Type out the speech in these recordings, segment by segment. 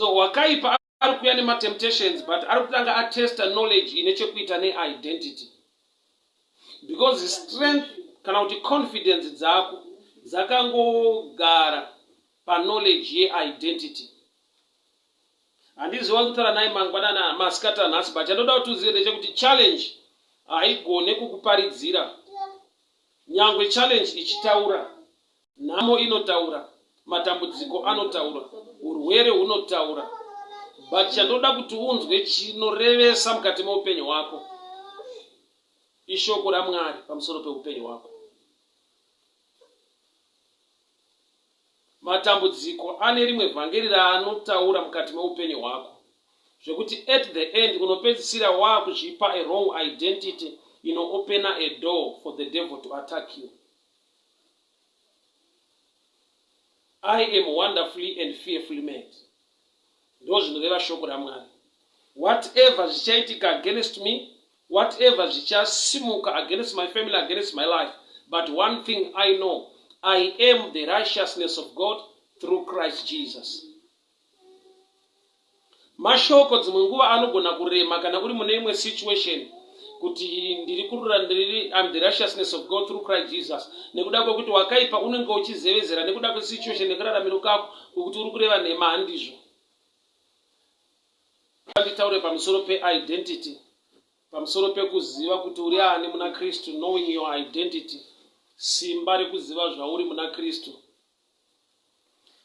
So wakaipa ari kuuya nematemptations, but ari kutanga atesta knowledge ine chekuita neidentity, because strength kana kuti confidence dzako dzakangogara paknowledge yeidentity. Handiziva kutaura naye mangwanana, masikati anhasi, but chandoda kuti uzive ndechekuti challenge haigone kukuparidzira. Nyangwe challenge ichitaura, nhamo inotaura, matambudziko anotaura, urwere hunotaura, but chandoda kuti unzwe chinorevesa mukati meupenyu hwako ishoko raMwari pamusoro peupenyu hwako. Matambudziko ane rimwe vhangeri raanotaura mukati meupenyu hwako, zvekuti at the end unopedzisira waakuzvipa a wrong identity inoopena a door for the devil to attack you. I am wonderfully and fearfully made. Ndo zvinoreva shoko raMwari. Whatever zvichaitika against me, whatever zvichasimuka against my family, against my life, but one thing I know, I am the righteousness of God through Christ Jesus. Mashoko dzimwe nguva anogona kurema kana uri mune imwe situation, kuti ndiri kurura, ndiri, am the righteousness of God through Christ Jesus, nekuda kwekuti wakaipa unenge uchizevezera nekuda kwesituation nekuraramiro kako kwekuti uri kureva nhema. Handizvo. Nditaure pamusoro peidentity, pamusoro pekuziva kuti uri ani muna Kristu, knowing your identity, simba rekuziva zvauri muna Kristu.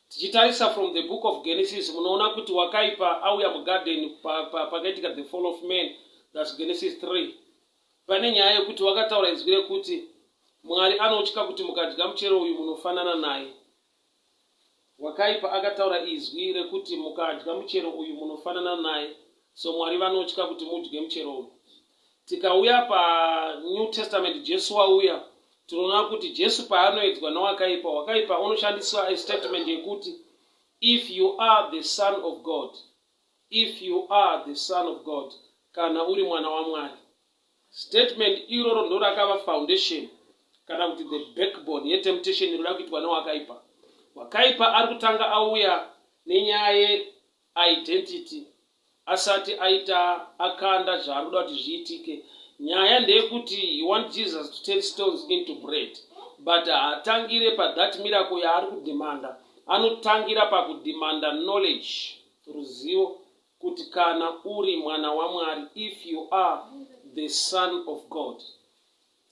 Tichitarisa from the Book of Genesis, munoona kuti wakaipa auya mugarden pakaitika the fall of man, that's Genesis 3. Pane nyaya yekuti wakataura izwi rekuti Mwari anotya kuti mukadya muchero uyu munofanana naye. Wakaipa akataura izwi rekuti mukadya muchero uyu munofanana naye, so Mwari vanotya kuti mudye muchero uyu. Tikauya paNew Testament, Jesu wauya, tinoona kuti Jesu paanoedzwa nowakaipa, wakaipa unoshandiswa a statement yekuti, "If you are the Son of God, if you are the Son of God," kana uri mwana waMwari. Statement iroro ndo rakava foundation kana kuti the backbone yetemptation inoda kuitwa newakaipa. Wakaipa ari kutanga auya nenyaya yeidentity asati aita akanda zvaari kuda kuti zviitike. Nyaya ndeyekuti you want Jesus to turn stones into bread, but haatangire pathat miracle yaari kudhimanda. Anotangira pakudhimanda knowledge, ruzivo, kuti kana uri mwana waMwari, if you are the Son of God,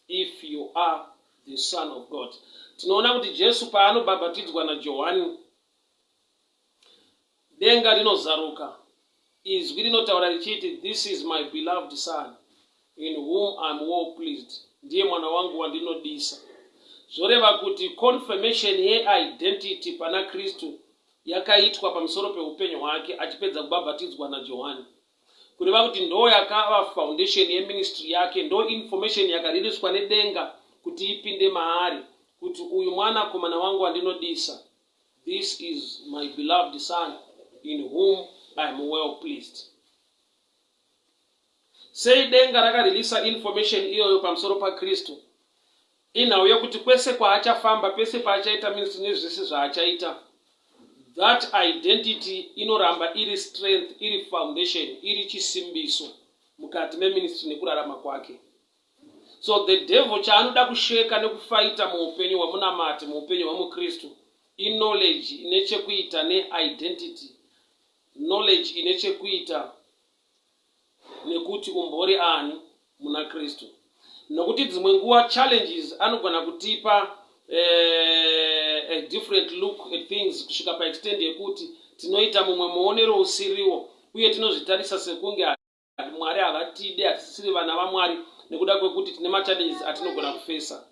if you are the Son of God. Tinoona kuti Jesu paanobhabhatidzwa naJohani, denga rinozaruka, izwi rinotaura richiti, "This is my beloved Son in whom I'm well pleased." Ndiye mwana wangu wandinodisa. Zvoreva kuti confirmation yeidentity pana Kristu yakaitwa pamusoro peupenyu hwake achipedza kubhabhatidzwa naJohani, kureva kuti ndo yakava foundation yeministry yake, ndo information yakaririswa nedenga kuti ipinde maari, kuti uyu mwanakomana wangu wandinodisa, this is my beloved Son in whom I am well pleased. Sei denga rakaririsa information iyoyo pamusoro paKristu? Inhau yekuti kwese kwaachafamba, pese paachaita ministry nezvese zvaachaita, that identity inoramba iri strength, iri foundation, iri chisimbiso mukati meministry nekurarama kwake. So the devil chaanoda kusheka nekufaita muupenyu hwemunamati, muupenyu hwemukristu, iknowledge ine chekuita neidentity, knowledge ine chekuita nekuti umbori ani muna Kristu. Nokuti dzimwe nguva challenges anogona kutipa a different look at things, kusvika paextent yekuti tinoita mumwe muonero usiriwo, uye tinozvitarisa sekunge Mwari havatide, hatisisiri vana vaMwari nekuda kwekuti tine machallenges atinogona kufesa.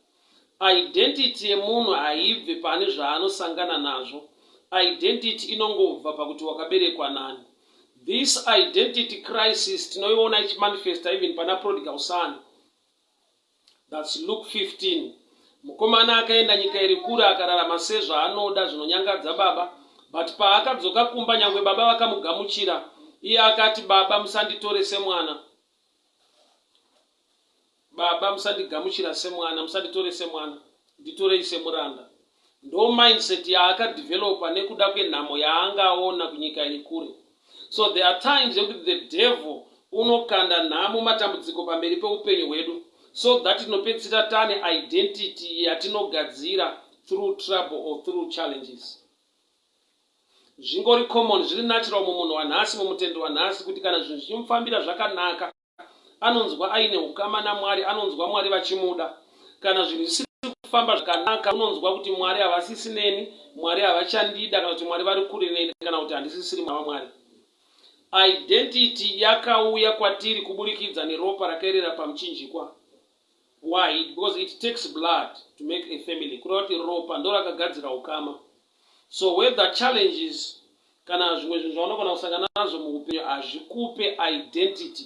Identity yemunhu haibve pane zvaanosangana nazvo. Identity inongobva pakuti wakaberekwa nani. This identity crisis tinoiona ichimanifesta even pana prodigal son, that's Luke 15. Mukomana akaenda nyika iri kure, akararama sezvaanoda, zvinonyangadza baba, but paakadzoka kumba, nyangwe baba vakamugamuchira, iye akati, "Baba, musanditore semwana. Baba, musandigamuchira semwana, musanditore semwana, nditorei semuranda." Ndo mindset yaakadevelopa nekuda kwenhamo yaangaona kunyika iri kure. So there are times yekuti the devil unokanda nhamo, matambudziko pamberi peupenyu hwedu, so that tinopedzisira tane identity yatinogadzira through trouble or through challenges. Zvingori common, zviri natural mumunhu wanhasi, mumutendo wanhasi, kuti kana zvinhu zvichimufambira zvakanaka, anonzwa aine ukama naMwari, anonzwa Mwari vachimuda. Kana zvinhu zvisiri kufamba zvakanaka, unonzwa kuti Mwari havasisi neni, Mwari havachandida, kana kuti Mwari vari kure neni, kana kuti handisisiri mwana waMwari. Identity yakauya kwatiri kuburikidza neropa rakaerera pamuchinjikwa. Why? Because it takes blood to make a family. Kureva kuti ropa ndo rakagadzira ukama. So whether challenges kana zvimwe zvinhu zvaunogona kusangana nazvo muupenyu hazvikupe identity.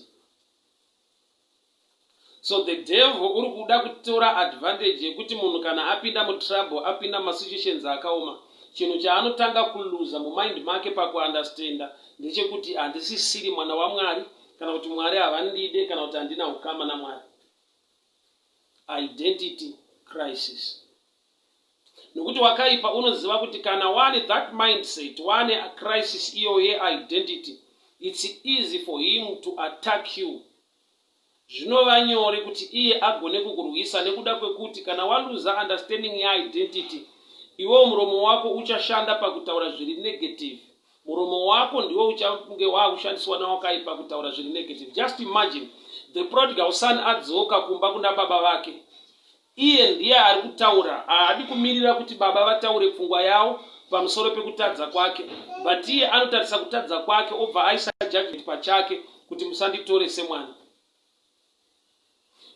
So the devil uri kuda kutora advantage yekuti munhu kana apinda mutrouble, apinda mumasituations akaoma, chinhu chaanotanga kuluza mumind make pakuunderstanda ndechekuti handisisiri mwana waMwari, kana kuti Mwari havandide, kana kuti handina ukama naMwari. Identity crisis. Nokuti wakaipa unoziva kuti kana wane that mindset, wane crisis iyo yeidentity, it's easy for him to attack you. Zvinova nyore kuti iye agone kukurwisa, nekuda kwekuti kana waluza understanding yeidentity, iwewo muromo wako uchashanda pakutaura zviri negative. Muromo wako ndiwo uchange waakushandiswa nawakaipa kutaura zviri negative. Just imagine the prodigal son adzoka kumba kuna baba vake. Iye ndiye ari kutaura. Haadi kumirira kuti baba vataure pfungwa yavo pamusoro pekutadza kwake, but iye anotarisa kutadza kwake, obva aisa judgment pachake kuti musanditore semwana.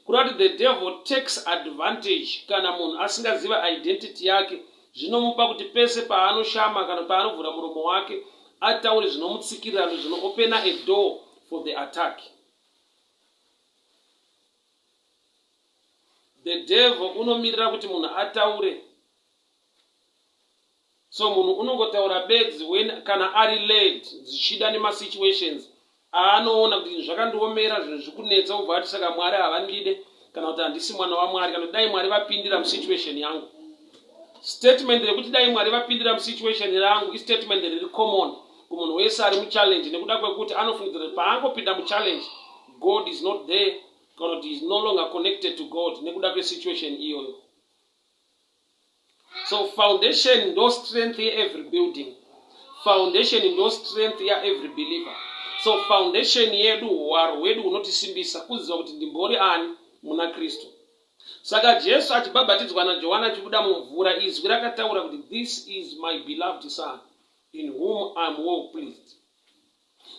Kureva kuti the devil takes advantage kana munhu asingaziva identity yake. Zvinomupa kuti pese paanoshama kana paanovhura muromo wake, ataure zvinomutsikirira, zvinoopena a door for the attack. The devil unomirira kuti munhu ataure. So munhu unongotaura bedzi when kana ari led, zvichida nemasituations aanoona kuti zvakandiomera, zvinhu zvikunetsa, ubva ati saka Mwari havandide, kana kuti handisi mwana waMwari, kana kuti dai Mwari vapindira musituation yangu. Statement rekuti dai Mwari vapindira musituation yangu istatement riri common kumunhu wese ari muchallenge, nekuda kwekuti anofungidzira kuti paangopinda muchallenge, God is not there, kana kuti is no longer connected to God nekuda kwesituation iyoyo. So foundation ndo strength yeevery building, foundation ndo strength yaevery believer. So foundation yedu, hwaro hwedu hunotisimbisa, kuziva kuti ndimbori ani muna Kristu. Saka Jesu achibhabhatidzwa naJohani, achibuda mumvura, izwi rakataura kuti, "This is my beloved son in whom I am well pleased."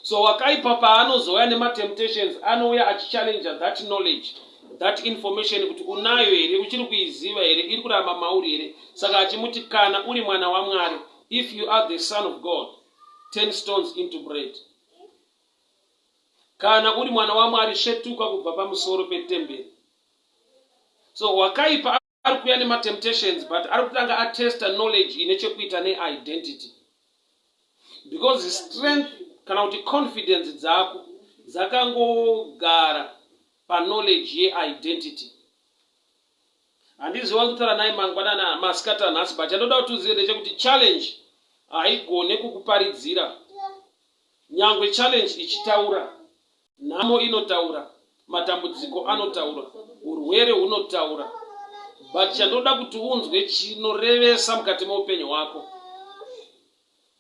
So wakaipa paanozouya nematemptations, anouya achichallenja that knowledge, that information, kuti unayo here, uchiri kuiziva here, iri kuramba mauri here. Saka achimuti, "Kana uri mwana waMwari, if you are the son of God, turn stones into bread. Kana uri mwana waMwari, svetuka kubva pamusoro petemberi." So wakaipa ari kuuya nematemptations, but ari kutanga atesta knowledge ine chekuita neidentity, because strength kana kuti confidence dzako dzakangogara paknowledge yeidentity. Handiziva kutaura naye mangwanana, masikati anhasi, but chandoda kuti uzive ndechekuti challenge haigone kukuparidzira. Nyangwe challenge ichitaura, nhamo inotaura, matambudziko anotaura, urwere hunotaura, but chandoda kuti unzwe chinorevesa mukati meupenyu hwako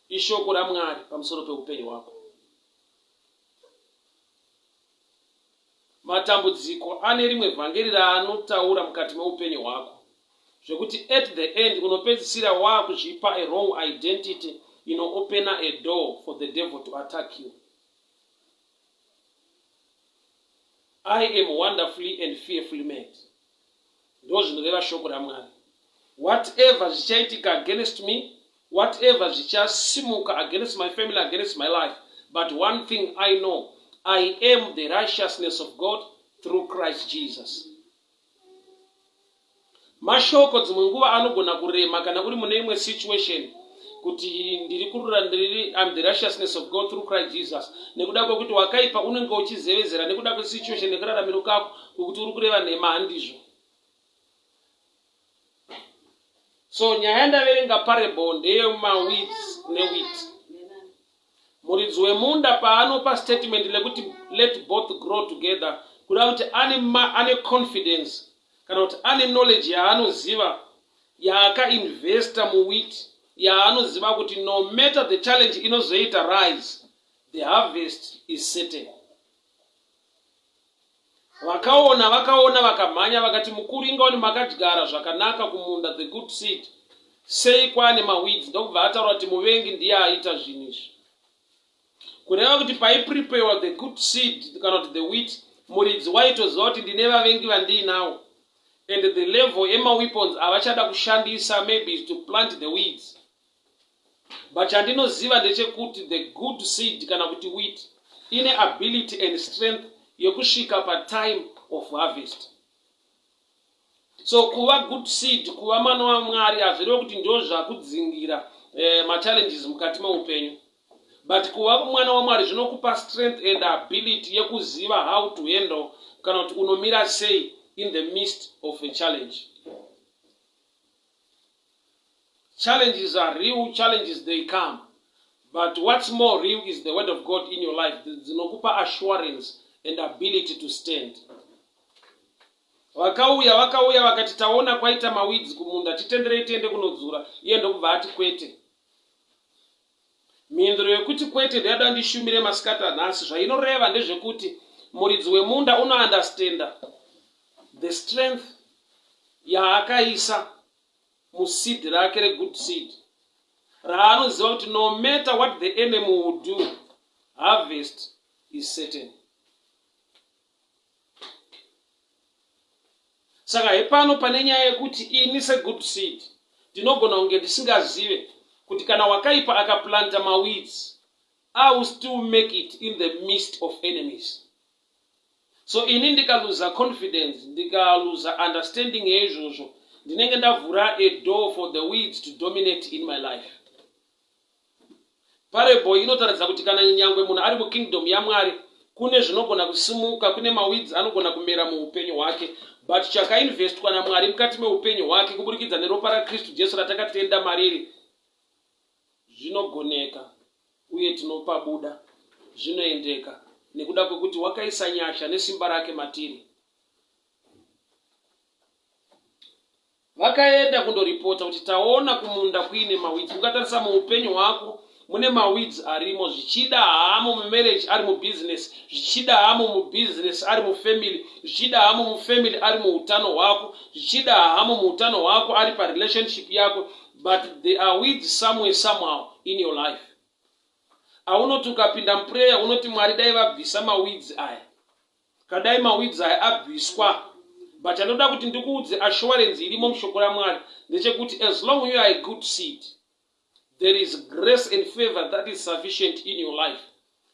ishoko raMwari pamusoro peupenyu hwako. Matambudziko ane rimwe vhangeri raanotaura mukati meupenyu hwako, zvekuti at the end unopedzisira waakuzvipa a wrong identity inoopena a door for the devil to attack you. "I am wonderfully and fearfully made," ndo zvinoreva shoko raMwari. Whatever zvichaitika against me, whatever zvichasimuka against my family, against my life, but one thing I know: I am the righteousness of God through Christ Jesus. Mashoko dzimwe nguva anogona kurema kana uri mune imwe situation, kuti ndiri kurura, ndiri am the righteousness of God through Christ Jesus, nekuda kwekuti wakaipa unenge uchizevezera nekuda kwesituation nekuraramiro kako, kwekuti uri kureva nhema. Handizvo. So nyaya yandaverenga parable ndeyemaweeds newheat. Muridzi wemunda paanopa statement lekuti let both grow together, kuda kuti ane, ma, ane confidence kana kuti ane knowledge yaanoziva yaakainvesta muwheat yaanoziva kuti no matter the challenge inozoita rise, the harvest is certain. Vakaona vakaona vakamhanya vakati mukuru ingawani makadyara zvakanaka kumunda the good seed sei kwane maweeds ndokubva ataura kuti muvengi ndiye aita zvinhu izvi kureva kuti paipreparewa the good seed kana kuti the wheat muridzi waitoziva kuti ndine vavengi vandiinawo and the level emaweapons avachada kushandisa maybe is to plant the weeds But chandinoziva ndechekuti the good seed kana kuti wheat ine ability and strength yekusvika patime of harvest. So kuva good seed, kuva mwana waMwari hazvireve kuti ndozvakudzingira eh, machallenges mukati meupenyu but kuva mwana waMwari zvinokupa strength and ability yekuziva how to handle kana kuti unomira sei in the midst of a challenge. Challenges are real, challenges they come. But what's more real is the word of God in your life. Dzinokupa assurance and ability to stand. Vakauya vakauya vakati taona kwaita maweeds kumunda titenderei tiende kunodzura. Iye ndokubva ati kwete. Mhinduro yekuti kwete ndeyada ndishumire masikati anhasi. Zvainoreva ndezvekuti muridzi wemunda unounderstanda the strength yaakaisa museed rake regood seed raanoziva kuti no matter what the enemy will do harvest is certain saka hepano pane nyaya yekuti ini segood seed ndinogona kunge ndisingazive kuti kana wakaipa akaplanta maweeds i will still make it in the midst of enemies so ini ndikaluza confidence ndikaluza understanding yeizvozvo ndinenge ndavhura a door for the weeds to dominate in my life parable inotaridza kuti kana nyangwe munhu ari mukingdom yamwari kune zvinogona kusimuka kune maweeds anogona kumera muupenyu hwake but chakainvestwa namwari mukati meupenyu hwake kuburikidza neropa rakristu jesu ratakatenda mariri Zvinogoneka uye tinopabuda. Zvinoendeka nekuda kwekuti wakaisa nyasha nesimba rake matiri. Vakaenda kundoripota kuti taona kumunda kuine maweeds. Ukatarisa muupenyu hwako mune maweeds arimo, zvichida haamo mumarriage ari mubusiness, zvichida haamo mubusiness ari mufamily, zvichida haamo mufamily ari muutano hwako, zvichida haamo muutano hwako ari parelationship yako, but there are weeds somewhere somehow in your life aunoti ukapinda muprayer unoti mwari dai vabvisa maweeds aya kadai maweeds aya abviswa but anoda kuti ndikuudze assurance irimo mushoko ramwari ndechekuti as long you are a good seed there is grace and favor that is sufficient in your life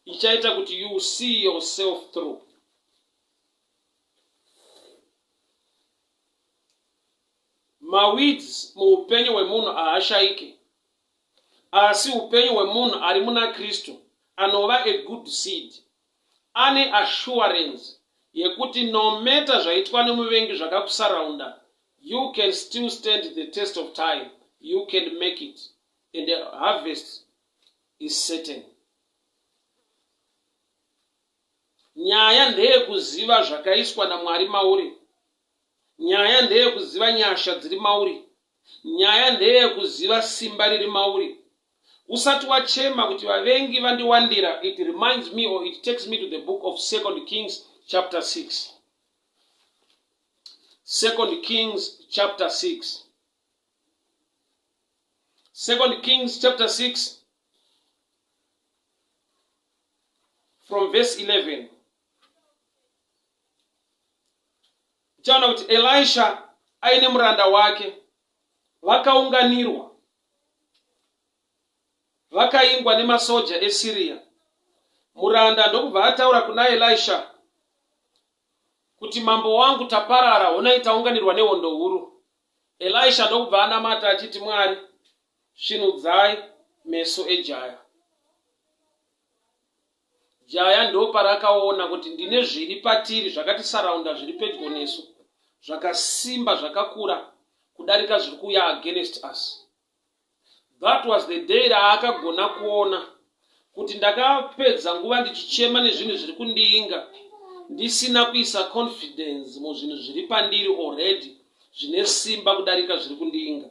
ichaita kuti you see yourself through Maweeds muupenyu hwemunhu haashaike, asi upenyu hwemunhu ari muna Kristu anova a good seed ane assurance yekuti no matter zvaitwa nemuvengi zvakakusaraunda you can still stand the test of time, you can make it and the harvest is certain. Nyaya ndeyekuziva zvakaiswa naMwari mauri. Nyaya ndeyekuziva nyasha dziri mauri. Nyaya ndeyekuziva simba riri mauri. Usati wachema kuti vavengi vandiwandira, it reminds me or it takes me to the book of Second Kings chapter 6. Second Kings chapter 6. Second Kings chapter 6 from verse 11. Tichaona kuti Elisha aine muranda wake vakaunganirwa vakaingwa nemasoja eSiriya. Muranda ndokubva ataura kuna Elisha kuti mambo wangu taparara, honai taunganirwa nehondo huru. Elisha ndokubva anamata achiti, Mwari, svinudzai meso ejaya. Jaya ndoparakaona kuti ndine zviri patiri zvakatisaraunda zviri pedyo nesu zvakasimba zvakakura kudarika zviri kuuya against us. That was the day raakagona kuona kuti ndakapedza nguva ndichichema nezvinhu zviri kundiinga ndisina kuisa confidence muzvinhu zviri pandiri already zvine simba kudarika zviri kundiinga.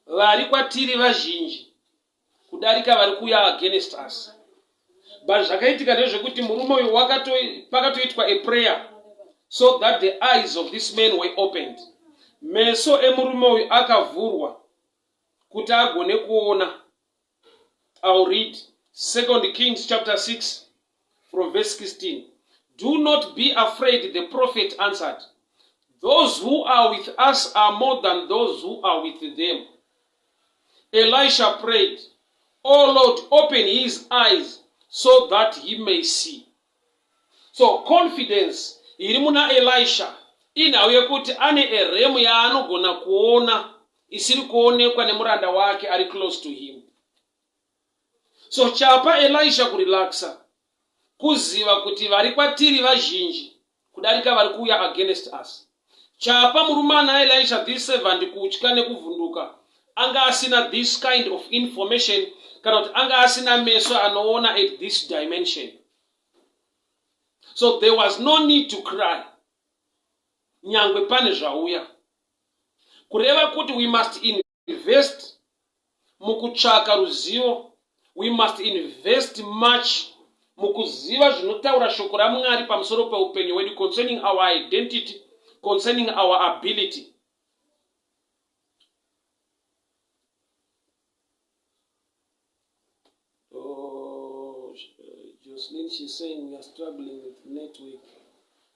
Vari kwatiri vazhinji kudarika vari kuuya against us. But zvakaitika ndezvekuti murume uyu pakatoitwa a prayer so that the eyes of this man were opened. Meso emurume uyu akavhurwa kuti agone kuona. I'll read 2 Kings chapter 6 from verse 16. Do not be afraid, the prophet answered. Those who are with us are more than those who are with them. Elisha prayed, Oh Lord, open his eyes so that he may see. So confidence iri muna Elisha inhau yekuti ane eremu yaanogona kuona isiri kuonekwa nemuranda wake ari close to him. So chapa Elisha kurelaxa kuziva kuti vari kwatiri vazhinji kudarika vari kuuya against us. Chapa murume ana Elisha this servant kutya nekuvhunduka anga asina this kind of information kana kuti anga asina meso anoona at this dimension. So there was no need to cry nyangwe pane zvauya. Kureva kuti we must invest mukutsvaka ruzivo, we must invest much mukuziva zvinotaura shoko raMwari pamusoro peupenyu hwedu concerning our identity, concerning our ability. Oh, Jocelyn, she's saying we are struggling with network.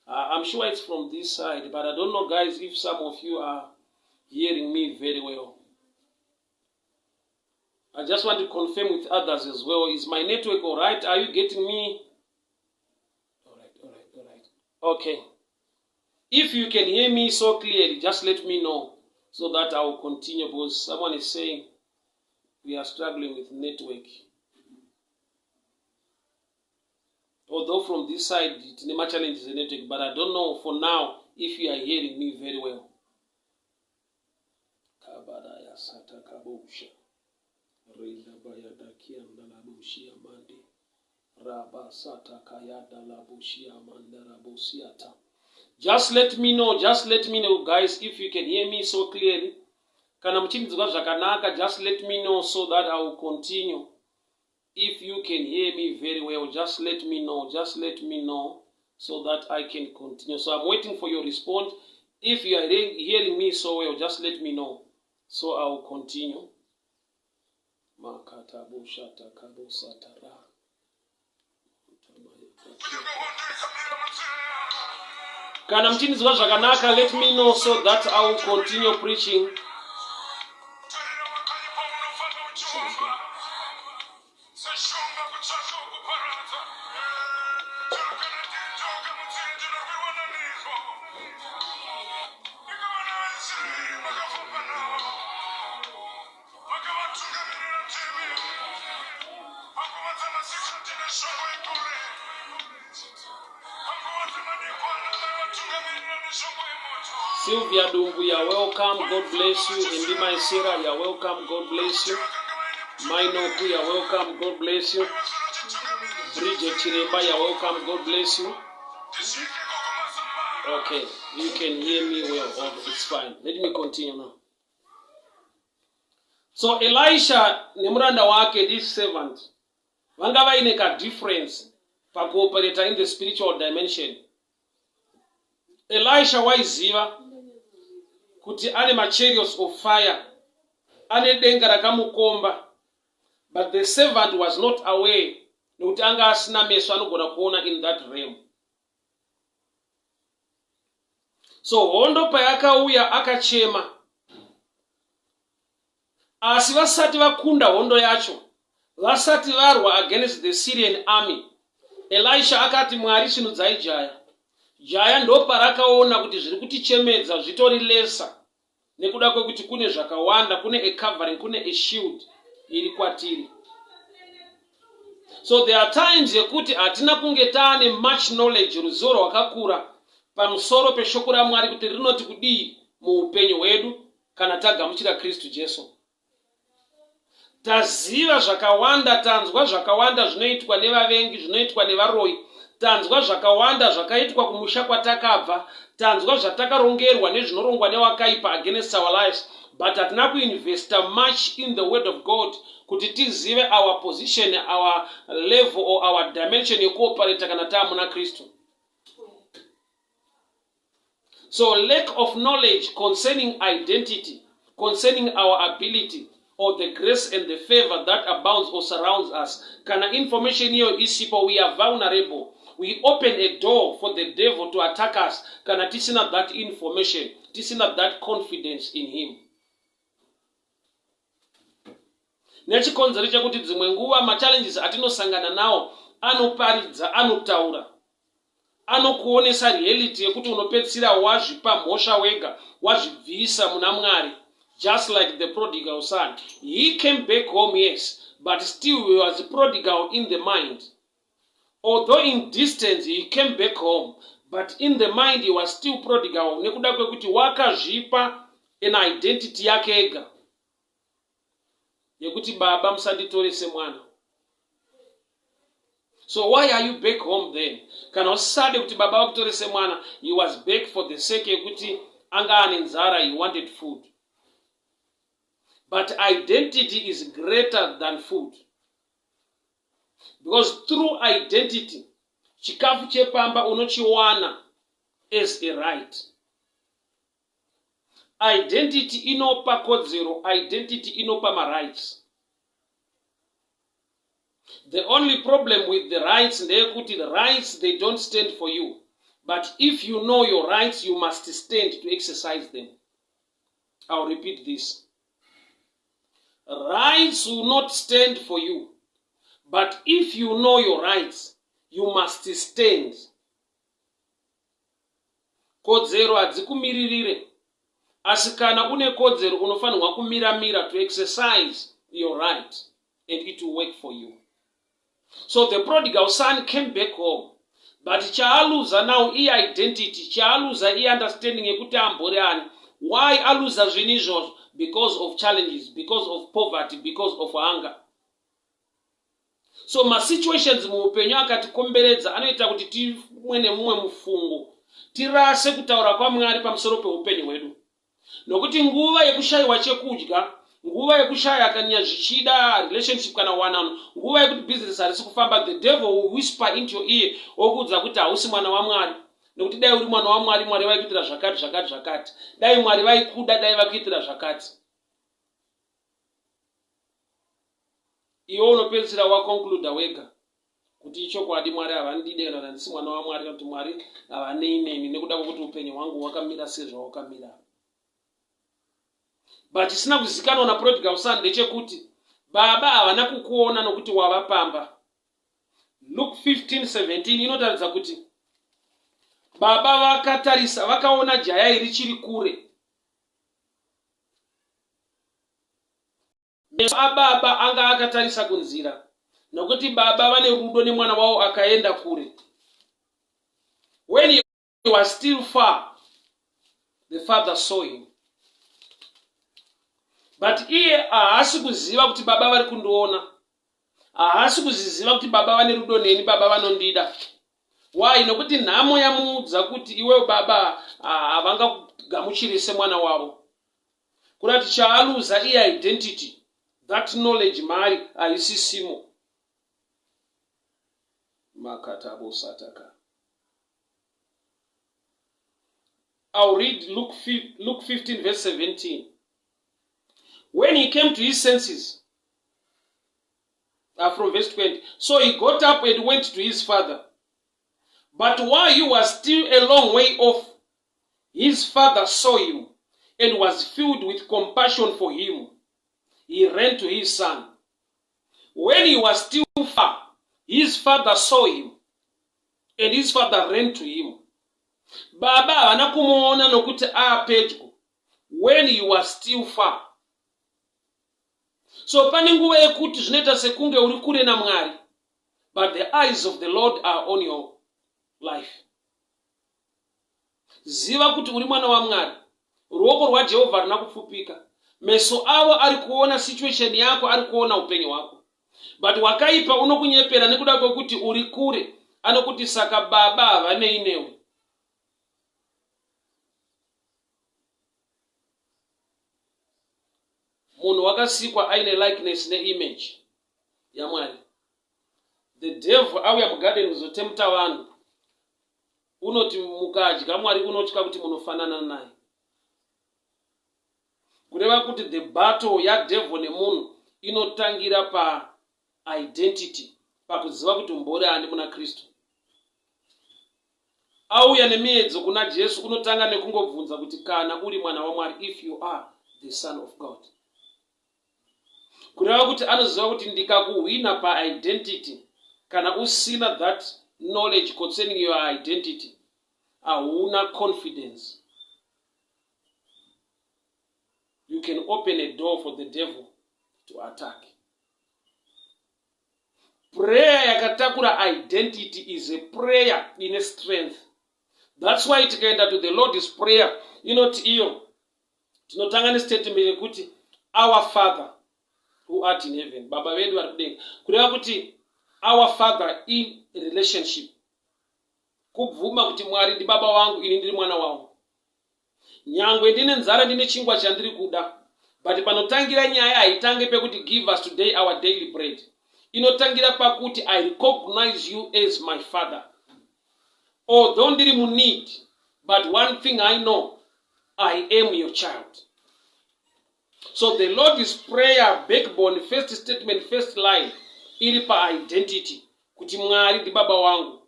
I'm sure it's from this side, but I don't know, guys, if some of you are hearing me very well. I just want to confirm with others as well. Is my network all right? Are you getting me? All right, all right, all right. Okay. If you can hear me so clearly, just let me know so that I will continue, because someone is saying we are struggling with network. Although from this side, tine ma-challenges in network, but I don't know for now if you are hearing me very well. Kabadaya sata kabusha. Renda bayada kianda labushia mande. Raba sata kayada labushia manda rabusiata. Just let me know, just let me know guys if you can hear me so clearly. Kana muchinzwa zvakanaka, just let me know so that I will continue. If you can hear me very well, just let me know, just let me know so that I can continue. So I'm waiting for your response. If you are hearing me so well, just let me know so I will continue. Kana muchinzwa zvakanaka, let me know so that I will continue preaching. Sylvia Dumbu, you are welcome. God bless you. Indi my Sarah, you are welcome. God bless you. Mainoku, you are welcome. God bless you. Bridget Chiremba, you are welcome. God bless you. Okay, you can hear me well. Oh, it's fine. Let me continue now. So Elisha nemuranda wake, this servant, vanga vaine ka difference pakuoperata in the spiritual dimension. Elisha waiziva kuti ane machariots of fire, ane denga rakamukomba, but the servant was not aware nekuti anga asina meso anogona kuona in that realm. So hondo payakauya akachema, asi vasati vakunda hondo yacho, vasati varwa against the Syrian army, Elisha akati, Mwari svinudzai jaya. Jaya ndoparakaona kuti zviri kutichemedza zvitori lesa nekuda kwekuti kune zvakawanda, kune a covering, kune a shield iri kwatiri. So there are times yekuti hatina kunge taane much knowledge, ruzivo rwakakura pamusoro peshoko raMwari kuti rinoti kudii muupenyu hwedu kana tagamuchira Kristu Jesu. Taziva zvakawanda, tanzwa zvakawanda zvinoitwa nevavengi, zvinoitwa nevaroyi, tanzwa zvakawanda zvakaitwa kumusha kwatakabva, tanzwa zvatakarongerwa nezvinorongwa newakaipa against our lives, but hatina kuinvesta much in the word of God kuti tizive our position, our level or our dimension yekuoperata kana taamuna Kristu. So lack of knowledge concerning identity, concerning our ability or the grace and the favor that abounds or surrounds us, kana information iyo isipo, we are vulnerable. We open a door for the devil to attack us kana tisina that information, tisina that confidence in him. Nechikonzero chekuti dzimwe nguva machallenges atinosangana nawo anoparidza, anotaura, anokuonesa reality yekuti unopedzisira wazvipa mhosva wega, wazvibvisa muna Mwari. Just like the prodigal son, he came back home, yes, but still he was prodigal in the mind. Although in distance he came back home, but in the mind he was still prodigal, nekuda kwekuti wakazvipa an identity yake ega yekuti baba musanditore semwana. So why are you back home then kana usisade kuti baba vakutore semwana? He was back for the sake yekuti anga ane nzara, he wanted food. But identity is greater than food, because through identity chikafu chepamba unochiwana as a right. Identity inopa kodzero, identity inopa marights. The only problem with the rights ndeyekuti the rights, they don't stand for you, but if you know your rights, you must stand to exercise them. I'll repeat this: rights will not stand for you, but if you know your rights, you must stand. Kodzero hadzikumiririre, asi kana une kodzero unofanirwa kumiramira to exercise your right and it will work for you. So the prodigal son came back home, but chaaluza now iidentity, chaaluza iunderstanding yekuti ambori ani. Why aluza zvinhu izvozvo? Because of challenges, because of poverty, because of hunger. So masituations muupenyu akatikomberedza anoita kuti timwe nemumwe mufungo tirase kutaura kwaMwari pamusoro peupenyu hwedu, nokuti nguva yekushayiwa chekudya, nguva yekushaya kana zvichida relationship kana wanano, nguva yekuti bhizinesi harisi kufamba, the devil will whisper into your ear okuudza kuti hausi mwana waMwari, nekuti dai uri mwana waMwari, Mwari vaikuitira zvakati, zvakati, zvakati. Dai Mwari vaikuda, dai vakuitira zvakati. Iwe unopedzisira waconcluda wega kuti ichokwadi, Mwari havandide, kana kuti handisi mwana waMwari, kana kuti Mwari havanei neni nekuda kwekuti upenyu hwangu hwakamira sezvahwakamira. But chisina kuzikanwa naprodigal son ndechekuti baba havana kukuona nokuti wava pamba. Luke 15:17 inotaridza kuti baba vakatarisa, vakaona jaya iri richiri kure. Meso ababa anga akatarisa kunzira, nokuti baba vane rudo nemwana wavo akaenda kure. When he was still far, the father saw him. But iye haasi kuziva kuti baba vari kundiona, haasi kuziziva kuti baba vane rudo neni, baba vanondida. Why? Nokuti nhamo yamuudza kuti iwewe baba havangakugamuchiri semwana wavo. Kuda kuti chaaluza iidentity, that knowledge mari haisisimo. Makatabosataka. I'll read Luke 15 verse 17. When he came to his senses, from verse 20, so he got up and went to his father. But while he was still a long way off, his father saw him and was filled with compassion for him. He ran to his son. When he was still far, his father saw him and his father ran to him. Baba havana kumuona nokuti aapedyo, when he was still far. So pane nguva yekuti zvinoita sekunge uri kure naMwari. But the eyes of the Lord are on your life. Ziva kuti uri mwana waMwari. Ruoko rwaJehovha haruna kupfupika. Meso avo ari kuona situation yako, ari kuona upenyu hwako. But wakaipa unokunyepera nekuda kwekuti uri kure, anokuti saka baba havanei newe. Munhu wakasikwa aine likeness neimage yaMwari. The devil auya mugarden kuzotemta vanhu. Unoti mukadya Mwari unotya kuti munofanana naye. Kureva kuti the battle yadevil nemunhu inotangira pa identity, pakuziva kuti umbori ani muna Kristu. Auya nemiedzo kuna Jesu unotanga nekungobvunza kuti kana uri mwana waMwari, if you are the son of God. Kureva kuti anoziva kuti ndikakuhwina paidentity, kana usina that knowledge concerning your identity, hauna confidence. You can open a door for the devil to attack. Prayer yakatakura identity is a prayer ine strength. That's why tikaenda to the Lord's prayer inoti iyo tinotanga nestatement yekuti our Father who art in heaven, baba vedu vari kudenga. Kureva kuti our Father in relationship, kubvuma kuti Mwari ndibaba wangu, ini ndiri mwana wavo. Nyangwe ndine nzara, ndine chingwa chandiri kuda, but panotangira nyaya haitange pekuti give us today our daily bread. Inotangira pakuti I recognize you as my father. Although ndiri muneed, but one thing I know, I am your child. So the Lord's prayer backbone, first statement, first line iri paidentity kuti Mwari ndibaba wangu.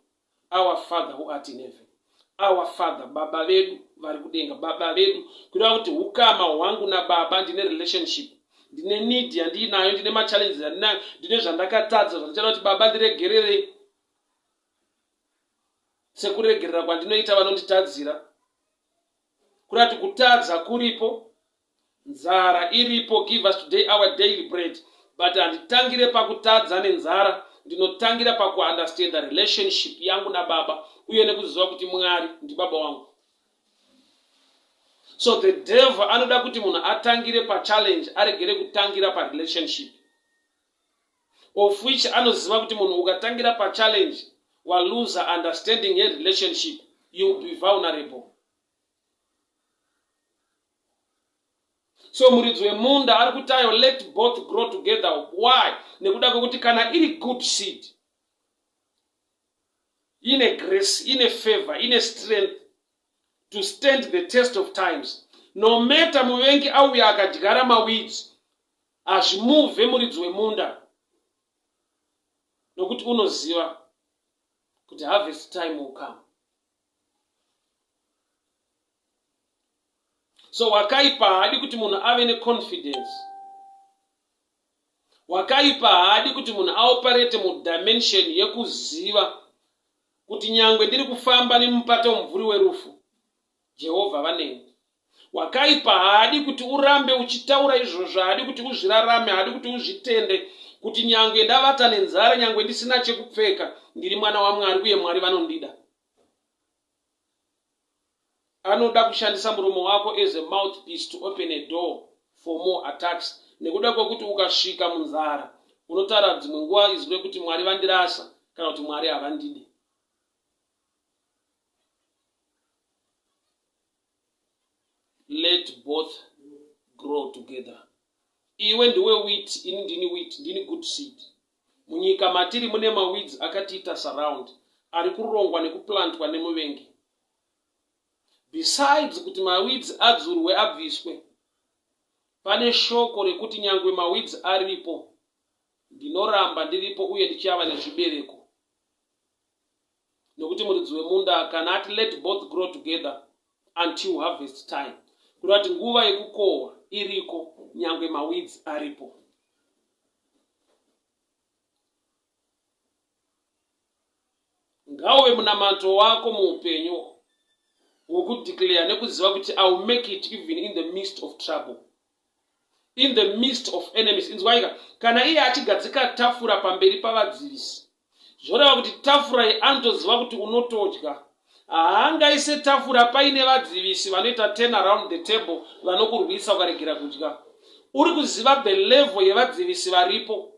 Our Father who art in heaven. Our Father, baba vedu vari kudenga, baba vedu, kureva kuti hukama hwangu nababa, ndine relationship, ndine need yandiinayo, ndine machallenges andinayo, ndine zvandakatadza zvandichada kuti baba ndiregererei sekuregerera kwandinoita vanonditadzira. Kureva kuti kutadza kuripo, nzara iripo, give us today our daily bread, but handitangire pakutadza nenzara, ndinotangira pakuunderstanda relationship yangu nababa uye nekuziva kuti Mwari ndibaba wangu. So the devil anoda kuti munhu atangire pachallenge, aregere kutangira parelationship, of which anoziva kuti munhu ukatangira pachallenge waluza understanding yerelationship, you will be vulnerable. So muridzi wemunda ari kutayo let both grow together. Why? Nekuda kwekuti kana iri good seed, ine grace, ine favor, ine strength to stand the test of times. No matter muvengi auya akadyara maweeds, hazvimuvhe muridzi wemunda, nokuti unoziva kuti harvest time will come. So wakaipa haadi kuti munhu ave neconfidence. Wakaipa haadi kuti munhu aoperate mudimension yekuziva kuti nyangwe ndiri kufamba nemupata womumvuri werufu, Jehovha vaneni. Wakaipa haadi kuti urambe uchitaura izvozvo, haadi kuti uzvirarame, haadi kuti uzvitende kuti nyangwe ndavata nenzara, nyangwe ndisina chekupfeka, ndiri mwana waMwari uye Mwari vanondida. Anoda kushandisa muromo wako as a mouthpiece to open a door for more attacks, nekuda kwekuti ukasvika munzara unotaura dzimwe nguva izwi rekuti Mwari vandirasa kana kuti Mwari havandidi. Let both grow together. Iwe ndiwe wheat, ini ndini wheat, ndini good seed. Munyika matiri mune maweeds akatiita surround, ari kurongwa nekuplantwa nemuvengi. Besides kuti maweeds adzurwe abviswe, pane shoko rekuti nyangwe maweeds aripo, ndinoramba ndiripo uye ndichava nezvibereko. Nokuti muridzi wemunda kana ati let both grow together until harvest time, kureva kuti nguva yekukohwa iriko nyangwe maweeds aripo. Ngauve munamato wako muupenyu wokudeclare nekuziva kuti I will make it even in the midst of trouble, in the midst of enemies. Inzwaika, kana iye achigadzika tafura pamberi pavadzivisi. Zvoreva kuti tafura iyi anotoziva kuti unotodya. Haangaise tafura paine vadzivisi vanoita turn around the table vanokurwisa ukaregera kudya. Uri kuziva the level yevadzivisi varipo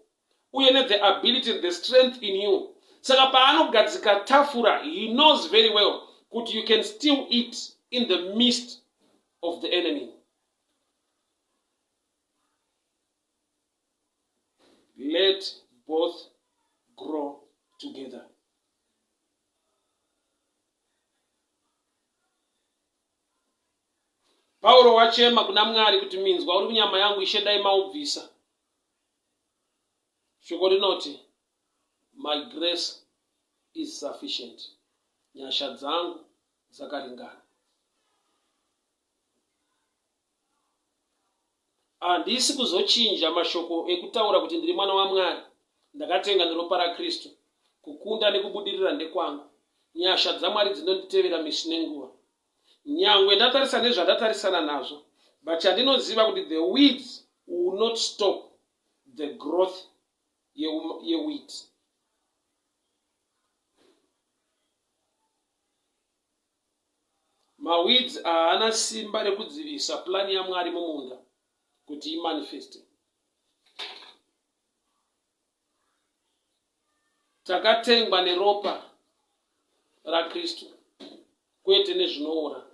uye ne the ability and the strength in you. Saka paanogadzika tafura he knows very well kuti you can still eat in the midst of the enemy. Let both grow together. Pauro wachema kuna Mwari kuti minzwa uri kunyama yangu ishe dai maubvisa. Shoko rinoti my grace is sufficient. Nyasha dzangu dzakaringana. Handisi kuzochinja mashoko ekutaura kuti ndiri mwana waMwari, ndakatenga neropa raKristu. Kukunda nekubudirira ndekwangu. Nyasha dzaMwari dzinonditevera misi nenguva. Nyangwe ndatarisa nezvandatarisana nazvo, but chandinoziva kuti the weeds will not stop the growth yewheat. Maweeds haana simba rekudzivisa plan yaMwari mumunda kuti imanifeste. Takatengwa neropa raKristu kwete nezvinoora.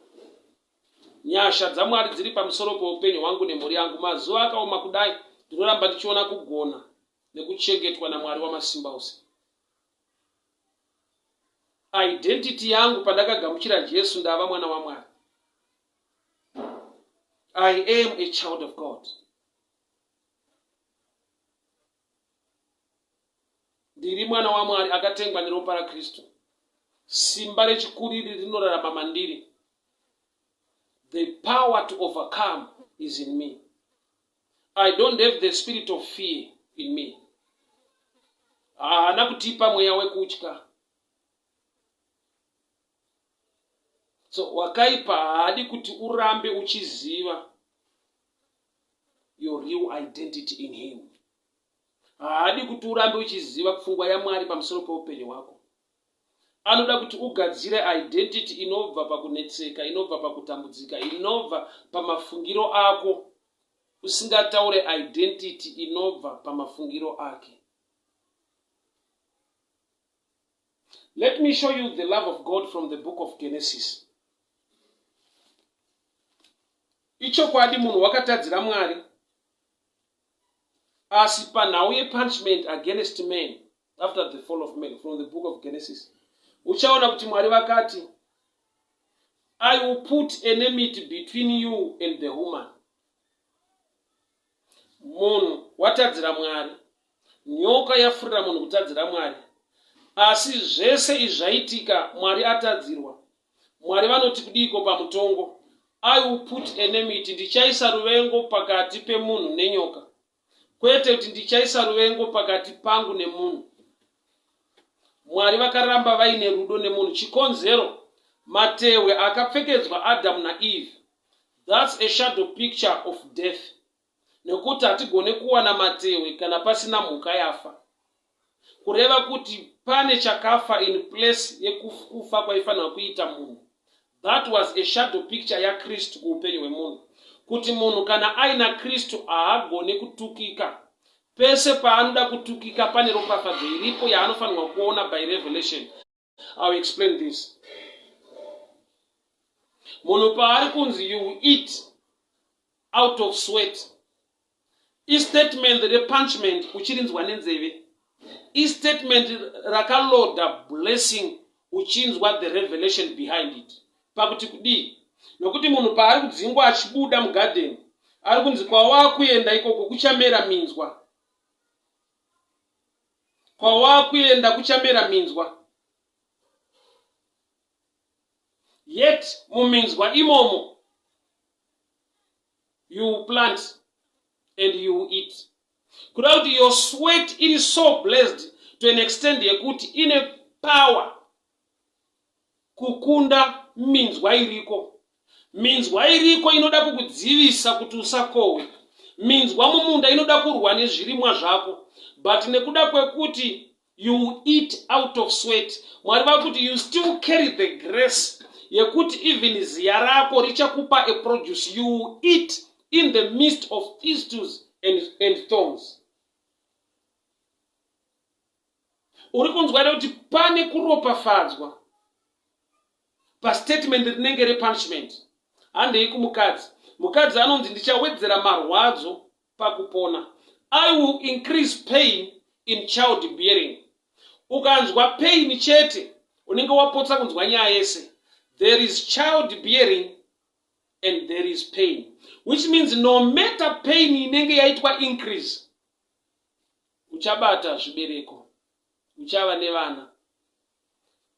Nyasha dzaMwari dziri pamusoro peupenyu hwangu nemhuri yangu. Mazuva akaoma kudai ndinoramba ndichiona kugona nekuchengetwa naMwari wamasimba ose. Identity yangu pandakagamuchira Jesu ndava mwana waMwari. I am a child of God. Ndiri mwana waMwari akatengwa neropa raKristu. Simba rechikuriri rinorarama mandiri. The power to overcome is in me. I don't have the spirit of fear in me. Haana kutipa mweya wekutya. So wakaipa haadi kuti urambe uchiziva your real identity in him. Haadi kuti urambe uchiziva pfungwa yaMwari pamusoro peupenyu hwako. Anoda kuti ugadzire identity inobva pakunetseka, inobva pakutambudzika, inobva pamafungiro ako, usingataure identity inobva pamafungiro ake. Let me show you the love of God from the book of Genesis. Ichokwadi munhu wakatadzira Mwari, asi panhau yepunishment against man after the fall of man from the book of Genesis, uchaona kuti Mwari vakati I will put enmity between you and the woman. Munhu watadzira Mwari, nyoka yafurira munhu kutadzira Mwari, asi zvese izvi zvaitika Mwari atadzirwa. Mwari vanoti kudiiko pamutongo? I will put enmity, ndichaisa ruvengo pakati pemunhu nenyoka, kwete kuti ndichaisa ruvengo pakati pangu nemunhu. Mwari vakaramba vaine rudo nemunhu. Chikonzero, matehwe akapfekedzwa Adamu naEve, that's a shadow picture of death, nekuti hatigone kuwana matehwe kana pasina mhuka yafa. Kureva kuti pane chakafa in place yekufa kwaifanirwa kuita munhu. That was a shadow picture yaKristu kuupenyu hwemunhu, kuti munhu kana aina Kristu haagone kutukika. Pese paanoda kutukika pane ropafadzo iripo yaanofanirwa kuona by revelation. I will explain this. Munhu paari kunzi you eat out of sweat, istatement repunchment uchirinzwa nenzeve, istatement rakaloda blessing uchinzwa the revelation behind it. Pakuti kudii? Nokuti munhu paari kudzingwa achibuda mugadheni, ari kunzi kwawakuenda ikoko kuchamera minzwa, kwawakuenda kuchamera minzwa. Yet muminzwa imomo you will plant and you will eat. Kuda kuti your sweat iri so blessed to an extent yekuti ine power kukunda minzwa iriko. Minzwa iriko inoda kukudzivisa kuti usakohwe. Minzwa mumunda inoda kurwa nezvirimwa zvako, but nekuda kwekuti You eat out of sweat. Mwari vakuti you still carry the grace yekuti even ziya rako richakupa a produce. You eat in the midst of thistles and thorns. Uri kunzwa here kuti pane kuropafadzwa pastatement rinenge repunishment? Handei kumukadzi. Mukadzi anonzi ndichawedzera marwadzo pakupona. I will increase pain in child bearing. Ukanzwa pain chete unenge wapotsa kunzwa nyaya yese. There is child bearing and there is pain, which means no matter pain inenge yaitwa increase, uchabata zvibereko, uchava nevana.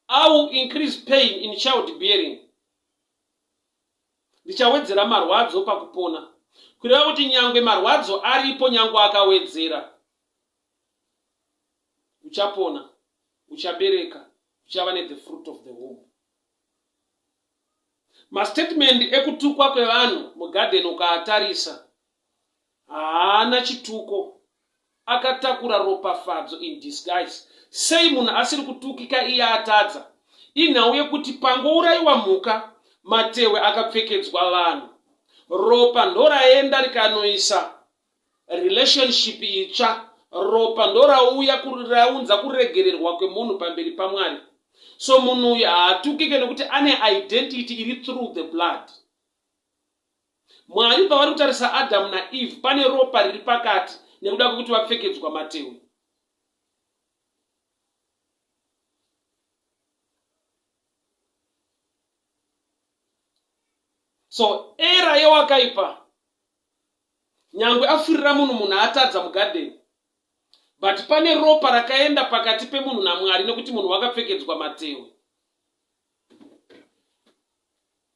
I will increase pain in child bearing. Ndichawedzera marwadzo pakupona. Kureva kuti nyangwe marwadzo aripo, nyangwe akawedzera, uchapona, uchabereka, uchava nethe fruit of the womb. Mastatement ekutukwa kwevanhu mugarden ukaatarisa haana chituko, akatakura ropafadzo in disguise. Sei munhu asiri kutukika iye atadza? Inhau yekuti pangourayiwa mhuka, matehwe akapfekedzwa vanhu, ropa ndoraenda rikanoisa relationship itsva, ropa ndorauya raunza kuregererwa kwemunhu pamberi paMwari. So munhu uyu haatukike nekuti ane identity iri through the blood. Mwari pavari kutarisa Adamu naEve pane ropa riri pakati nekuda kwekuti vapfekedzwa matehwe. So era yewakaipa nyangwe afurira munhu, munhu atadza mugadheni, but pane ropa rakaenda pakati pemunhu naMwari nekuti munhu wakapfekedzwa matehwe.